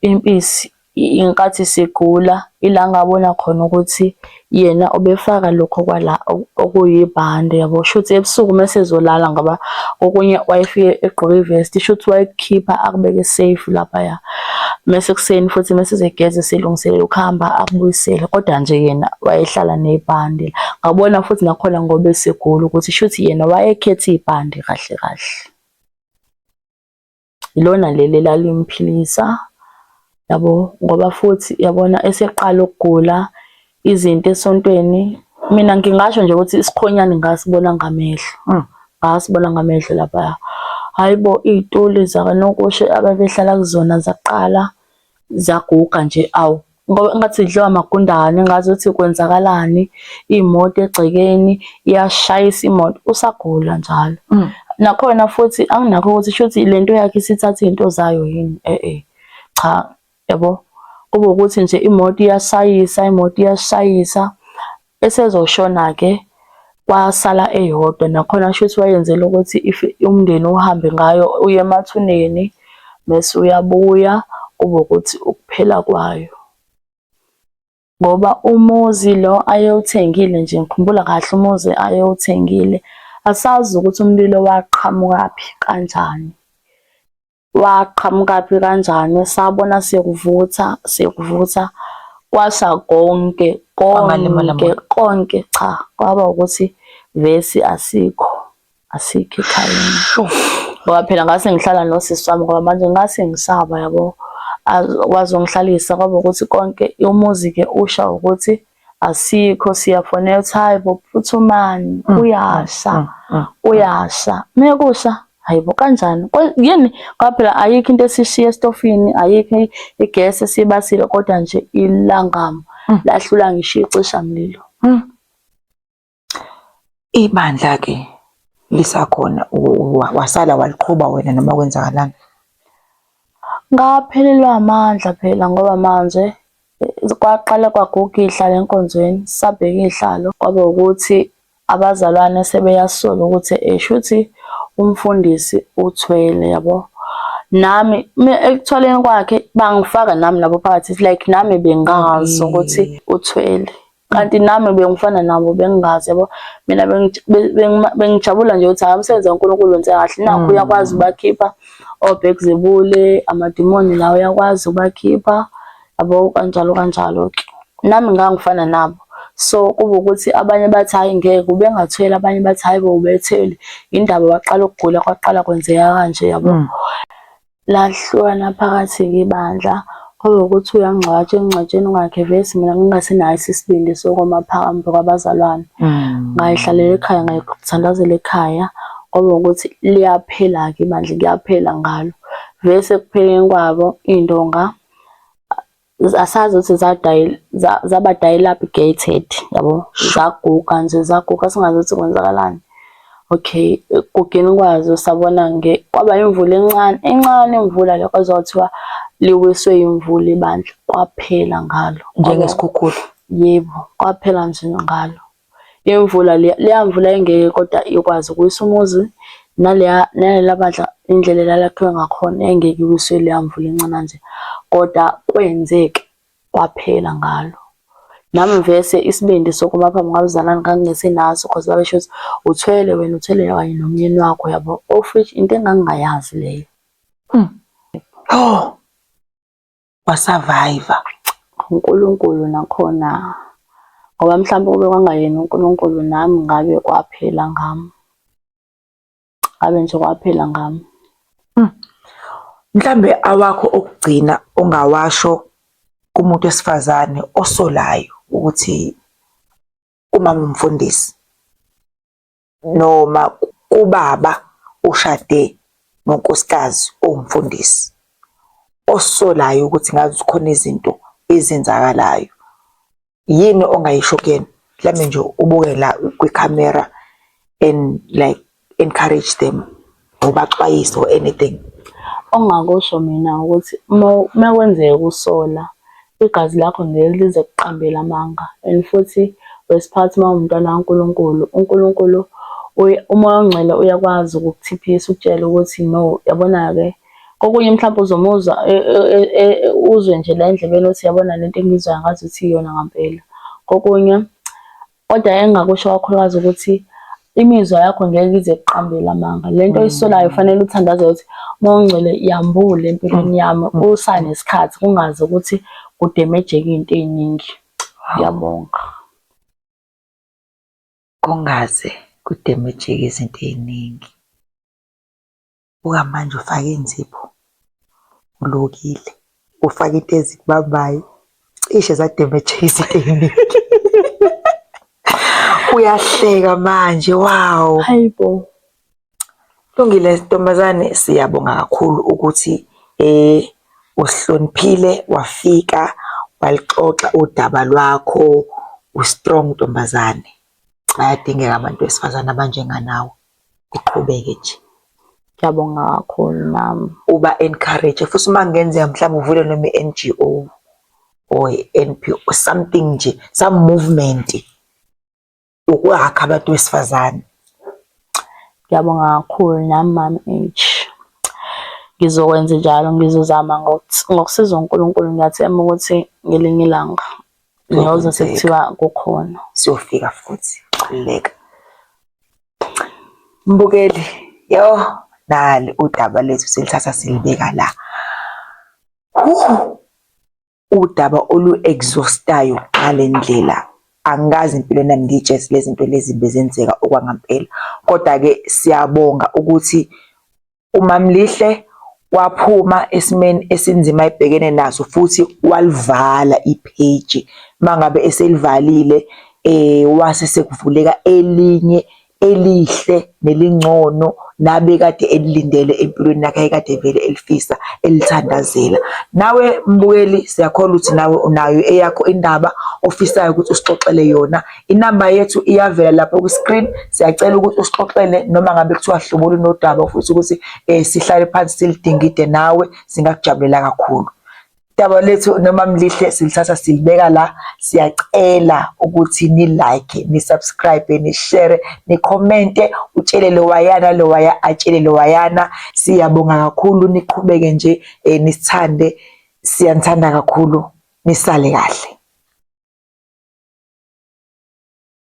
impisi inkathi sigula ila ngabona khona ukuthi yena ubefaka lokho kwala okuyibhande yabo. Shuthi ebusuku mese ezolala ngoba okunye wayefike egqoke ivesti shuthi wayekukhipha akubeke safe laphaya. Mese ekuseni futhi mese ezegeza eselungiselela ukuhamba akubuyisele kodwa nje yena wayehlala nebhande. Ngabona futhi nakhona ngoba esegula ukuthi shuthi yena wayekhetha ibhande kahle kahle. Ilona leli elalimphilisa yabo ngoba futhi yabona eseqala ukugula izinto esontweni mina ngingasho nje ukuthi isikhonyane ngasibona ngamehlo. Ngasibona ngamehlo laphaya. Hhayi bo, iy'tuli zakanokusho ababehlala kuzona zaqala zaguga nje awu ngoba engathi zidliwa amagundane engazi ukuthi kwenzakalani iy'moto egcekeni iyashayisa imoto usagula njalo. Nakhona futhi anginakho ukuthi shuthi le nto yakhe isithathe iy'nto zayo yini e-e cha yabo. Kube ukuthi nje imoto iyashayisa, imoto iyashayisa Esezoshona-ke kwasala eyodwa nakhona shuthi wayenzela ukuthi if umndeni uhambe ngayo uye emathuneni. Mese uyabuya kube ukuthi ukuphela kwayo. Ngoba umuzi lo ayewuthengile nje ngikhumbula kahle umuzi ayewuthengile asazi ukuthi umlilo waqhamukaphi kanjani. Waqhamukaphi kanjani sabona sekuvutha sekuvutha kwasha konke Kwangalimala konke muntu. konke cha kwaba ukuthi vesi asikho asikho ekhayeni. Ngoba phela ngase ngihlala nosisi wami ngoba manje ngase ngisaba yabo wazongihlalisa kwaba ukuthi konke umuzi-ke usha ukuthi asikho siyafonela ukuthi hayi bo phuthumani kuyasha kuyasha mekusha hayibo kanjani yini ngoba phela ayikho into esishiye esitofini ayikho igesi esiyibasile kodwa nje ilangamu lahlula ngisho icishamlilo. Ibandla-ke lisakhona wasala waliqhuba wena noma kwenzakalani? Ngaphelelwa amandla phela ngoba manje kwaqala kwaguga iy'hlalo enkonzweni, sabheka iy'hlalo kwaba ukuthi abazalwane sebeyasola ukuthi shuthi umfundisi uthwele yabo. Nami ekuthwaleni kwakhe bangifaka nami nabo phakathi like nami bengazi ukuthi uthwele. Kanti nami bengifana nabo bengingazi yabo. Mina bengijabula nje ukuthi hhayi umsebenzi kaNkulunkulu wenzeka kahle nakhu uyakwazi ukubakhipha oBhekuzebule, amadimoni la uyakwazi ukubakhipha yabo kanjalo kanjalo-ke. Nami ngangifana nabo. So kube ukuthi abanye bathi hhayi ngeke ubengathwele, abanye bathi hhayi bo ubethwele. Yindaba waqala ukugula kwaqala kwenzeka kanje yabo. Lahlukana phakathi-ke ibandla, kwaba ukuthi uyangcwatshwa, ekungcwatshweni kwakhe vese mina ngingasenaso isibindi sokoma phambi kwabazalwane. Ngayihlalela ekhaya, ngayithandazela ekhaya, kwaba ukuthi liyaphela-ke ibandla, kuyaphela ngalo. Vese ekupheleni kwabo iy'ndonga asazi ukuthi zaba dilapidated yabo, zaguga nje zaguga singazi ukuthi kwenzakalani. Okay, ekugugeni kwazo sabona kwaba imvula encane, encane imvula le kwaze kwathiwa liwiswe imvula ibandla, kwaphela ngalo. Njengesikhukhula? Yebo, kwaphela nje ngalo. Imvula leya mvula yayingeke kodwa ikwazi ukuwisa umuzi naleya nalela bandla indlela elalakhiwe ngakhona yayingeke iwiswe leya mvula encane kanje, kodwa kwenzeka kwaphela ngalo. Nami vese isibindi sokuma phambi kwabazalwane ngangingesenaso cause babesho ukuthi uthwele wena uthwele kanye nomyeni wakho yabo, of which into engangingayazi leyo. Oh. Wa-survive-a. UNkulunkulu nakhona ngoba mhlawumbe kube kwangayena uNkulunkulu nami ngabe kwaphela ngami. Ngabe nje kwaphela ngami. Mhlambe awakho okugcina ongawasho kumuntu wesifazane osolayo ukuthi umama umfundisi noma kubaba oshade nonkosikazi owumfundisi osolayo ukuthi ngazi khona izinto ezenzakalayo, yini ongayisho kuyena? Mhlambe nje ubuke la kwikhamera and like encourage them or ubaxwayise or anything. Ongakusho mina ukuthi uma kwenzeka usola igazi lakho ngeke lize kuqambele amanga and futhi wesiphathi uma uwumntwana kaNkulunkulu, uNkulunkulu uMoya oNgcwele uyakwazi ukukuthiphisa ukutshele ukuthi no, yabona-ke kokunye mhlawumbe uzomuzwa e, e, e, uzwe nje la endlebeni ukuthi yabona lento engiyizwayo ngazuthi iyona ngampela. Kokunye Kodwa engingakusho kakhulukazi ukuthi imizwa yakho ngeke ize ikuqambele amanga. Le nto oyisolayo fanele uthandaze ukuthi Moya oNgcwele yambule empilweni yami usanesikhathi kungaze ukuthi kudemejeke iy'nto ey'ningi. Ngiyabonga. Kungaze kudemejeke izinto ey'ningi. Buka manje ufake inzipho, ulukile, ufake into ezikubambayo, cishe zademejeka izinto ey'ningi. Uyahleka manje, wow. Hayi bo. Lungile ntombazane, siyabonga kakhulu ukuthi usihloniphile wafika walixoxa udaba lwakho, u-strong ntombazane. Bayadingeka abantu besifazane abanjenganawe. Uqhubeke nje. Ngiyabonga kakhulu nami. Uba encourage futhi uma kungenzeka mhlawumbe uvule noma i-N_G_O or i-N_P_O something nje, some movement ukwakha abantu besifazane. Ngiyabonga kakhulu nami Mama H. Ngizokwenza njalo, ngizozama ngokusiza uNkulunkulu, ngiyathemba ukuthi ngelinye ilanga ngiyoze sekuthiwa kukhona. Siyofika futhi, khululeka. Mbukeli, yo nali udaba lethu silithatha silibeka la. Udaba olu-exhaustayo ngale ndlela angikaze empilweni yami ngiyitshese lezi zinto lezi bezenzeka okwangampela. Kodwa-ke siyabonga ukuthi uMamLihle waphuma esimeni esinzima ayebhekene naso futhi walivala ipheji. Uma ngabe eselivalile wase sekuvuleka elinye elihle nelingcono nabekade elilindele empilweni yakhe ayekade vele elifisa elithandazela. Nawe mbukeli siyakholwa ukuthi nawe unayo eyakho indaba ofisayo ukuthi usixoxele yona. Inamba yethu iyavela lapho kwi-screen. Siyacela ukuthi usixoxele noma ngabe kuthiwa hlobo lunodaba ofisa ukuthi um sihlale phansi silidingide nawe singakujabulela kakhulu. Udaba lethu noma mlihle silithatha silibeka la siyacela ukuthi ni like ni subscribe ni share ni comment utshele lowayana lowaya atshele lowayana siyabonga kakhulu niqhubeke nje eh, nisithande siyanithanda kakhulu nisale kahle.